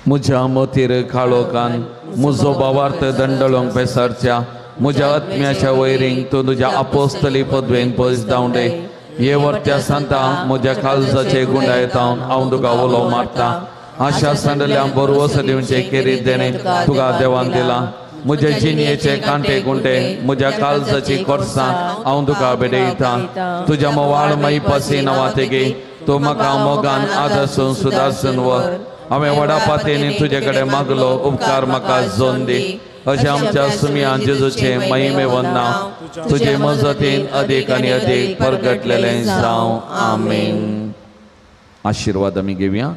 म्हज्या मोतीर काळोखान म्हजो भावार्थ दंडळोंक पेसरच्या म्हज्या आत्म्याच्या वैरींक तूं तुज्या आपोस्तली पदवेन पयस धांवडे. हे वर्त्या सांता म्हज्या काळजाचे गुंडायतावन हांव तुका उलो मारता. आशा सांडल्या बरवस दिवचे केरीत देणें तुका देवान दिलां. म्हजे जिणयेचे कांटे कुंटे म्हज्या काळजाची कोर्सां हांव तुका भेटयता. तुज्या मोवाळ मैपासी नांवातेगी तूं म्हाका मोगान आदर्सून सुदारसून व्हर. हांवें व्हडा पातयेन तुजे कडेन मागलो उपकार म्हाका जोन दी. अशें आमच्या सुमया जेजूचें महिमेवन नांव तुजे मजतीन अदीक आनी अदीक परगटलेलें जावं. आमेन. आशिर्वाद आमी घेवया.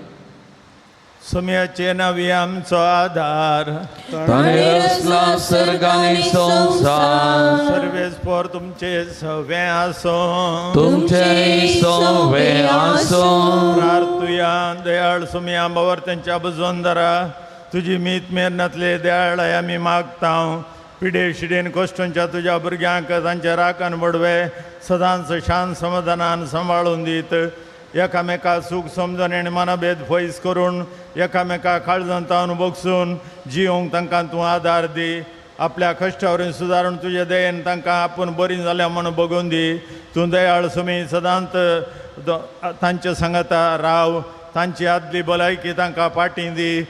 सुमयाचे नांवी आमचो आधार, ताणें रचला सर्ग आनी संवसार. सर्वेस्पोर तुमचे सवें आसूं, तुमचे सवें आसूं. प्रार्थुया. दयाळ सुमया बावर तेंच्या बुजोंदरा तुजी मीत मेरनातले दयाळ आमी मागता. पिडे शिडेन कश्टांच्या तुज्या भुरग्यांक तांच्या राखण बडवे सदांच शांत समाधानान सांबाळून दीत. एकामेका सूख समजण आनी मनभेद पयस करून एकामेका काळजांत बगसून जिवंक तांकां तूं आदार दी. आपल्या कश्टावरून सुदारून तुजे दयेन तांकां आपूण बरीं जाल्या म्हूण बगून दी. तूं दयाळ सुमी सदांच तांचे सांगता राव. तांची आदली भलायकी तांकां फाटीं दी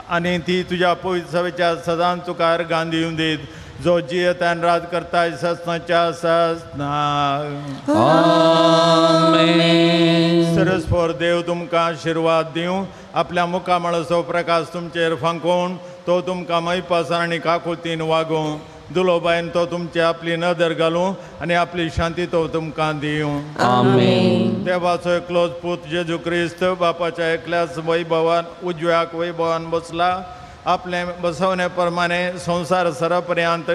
आनी ती तुज्या पवित्र सदांच तुका अर्गां दिवं दीत. जो जियेतान राज करता ससनाच्या ससना. आमेन. सरस्वर देव तुमकां आशिर्वाद दिवं. आपल्या मुखामळाचो प्रकाश तुमचेर फांकोवन तो तुमकां मैपासान आनी काकुळतीन वागोवं. दुलोबायन तो तुमचे आपली नदर घालूं आनी आपली शांती तो तुमकां दिवं. आमेन. देवाचो एकलोच पूत जेजू क्रिस्त बापाच्या एकल्याच वैभवान उजव्याक वैभवान बसला. आपले बसवणे प्रमाणे संवसार सरपर्यंत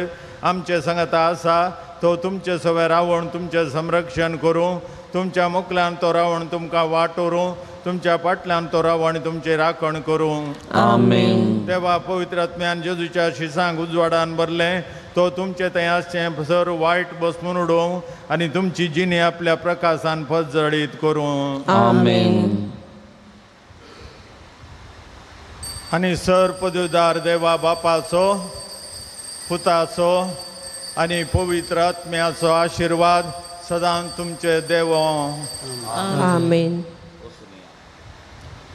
आमचे सांगता आसा. तो तुमचे सवे रावण तुमचें संरक्षण करूं. तुमच्या मुखल्यान तो रावण तुमकां वाट व्हरूं. तुमच्या फाटल्यान तो रावण तुमची राखण करूं. आमेन. देवा पवित्र आत्म्यान जेजूच्या शिसांक उजवाडान भरलें. तो तुमचे थंय आसचें सर वायट बसमून उडोवं आनी तुमची जिणी आपल्या प्रकाशान फजळीत करूं. आमेन. आनी सर पदवीदार देवा बापाचो पुताचो आनी पवित्र आत्म्याचो आशिर्वाद सदां तुमचे देव. आमेन.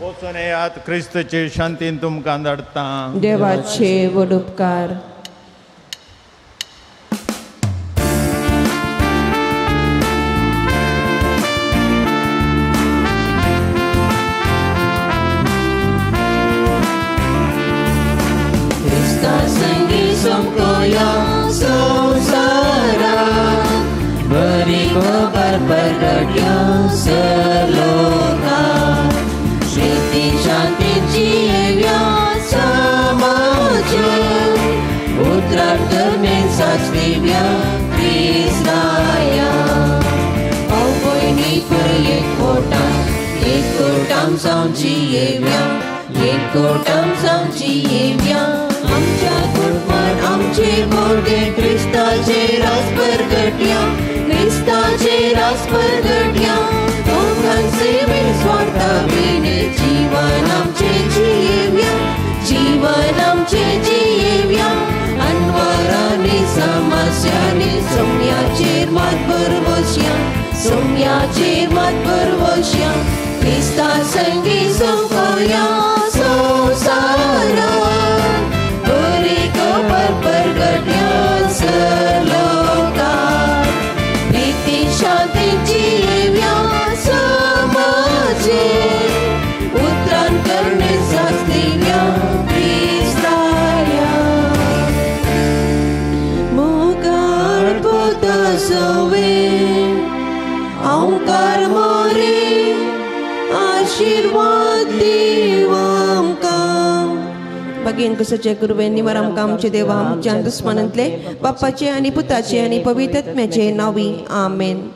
वचून येयात. क्रिस्तचे शांतीन तुमकां धाडटा. देवाचे व्हड उपकार. बरी खबर परगट्या सर्लोका प्रीती शांतीची येव्या समाज उतरार्थ साचविव्या क्रिस्ताया. भाव भयणी पर एकवटान जावची येव्या, एकवटान जावची येव्या. आमच्या कुटुंबान आमचे भोरगे क्रिस्ताचे रास परगट्या, क्रिस्ताचे रास परगट्या. दोगां सेवे स्वार्था विणे जीवन आमचे जियेव्या, जीवन आमचे जियेव्या. अनवारांनी समस्यांनी सोम्याचेर मात भरवश्या, सोम्याचेर मात भरवश्या. क्रिस्ता संगी सोंपोया संवसारान बरी खबर परगट्या सर्लोकान. प्रीती शांतीची येव्या समाजे उतरान करणे साचदिव्या क्रिस्ताया. मोगाळ पुता सवे आशिर्वाद दीव आमकां. बागेन कुसाचे गुरुवे निवार आमकां आमचे देवा आमच्या दुस्मानांतले बाप्पाचे आनी पुताचे आनी पवित्र आत्म्याचे नांवी आमेन.